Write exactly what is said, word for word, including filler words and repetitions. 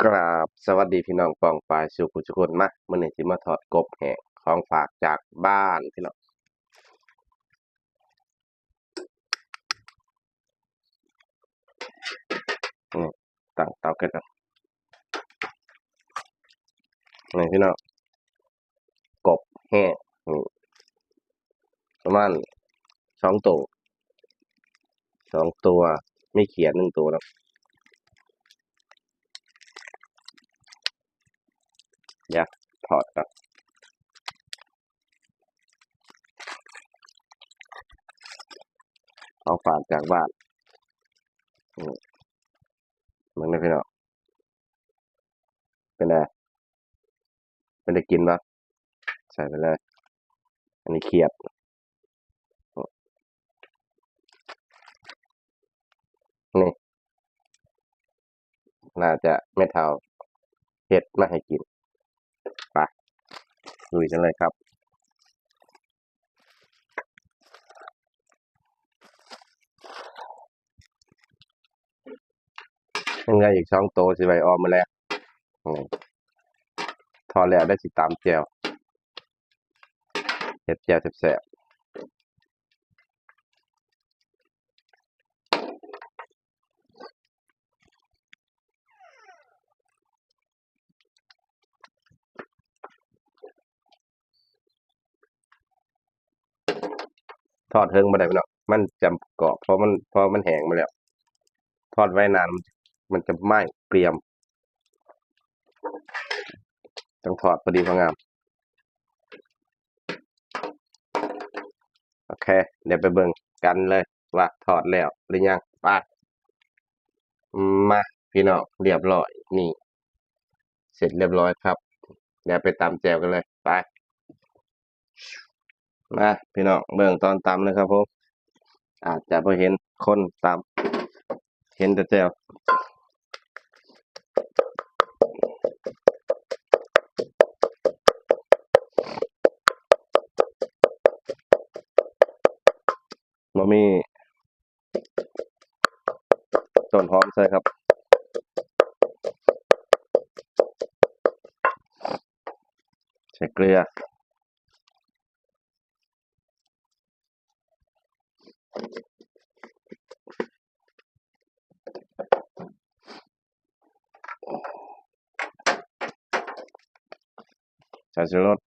กราบสวัสดีพี่น้องป้องปายสู่ผู้สู่คน มา มื้อนี้สิมาทอดกบแห้ง ของฝากจากบ้านพี่น้อง นี่ ตั้งเตาแก๊สก่อน นี่พี่น้อง กบแห้ง นี่ ประมาณสองตัว สองตัว มีเขียดหนึ่งตัวเนาะ เดี๋ยวทอดก่อน ของฝากจากบ้าน อืม เบิ่งเด้อพี่น้อง เป็นไง เป็นได้กินบ่ ใส่ไปเลย อันนี้เขียด นี่ น่าจะแม่เฒ่าเฮ็ดมาให้กิน ไป ลุยกันเลยครับ ยังเหลืออีกสองตัวสิไว้ออมมื้อแลง อืม ทอดแล้วได้สิตำแจ่ว เฮ็ดแจ่วแซ่บๆ ทอดเทิงบ่ได้พี่น้อง มันจะกรอบ เพราะมัน เพราะมันแห้งมาแล้ว ทอดไว้นานมัน มันจะไหม้เกรียม ต้องทอดพอดีพองาม โอเค เดี๋ยวไปเบิ่งกันเลยว่าทอดแล้วหรือยัง ไป มา พี่น้อง เรียบร้อย นี่ เสร็จเรียบร้อยครับ เดี๋ยวไปตำแจ่วกันเลย ไป มา พี่น้อง เบิ่งตอนตำเลยครับผม อาจจะบ่เห็นคนตำ เห็นแต่แจ่ว บ่มีต้นหอมใส่ครับ ใส่เกลือ ใส่ชูรส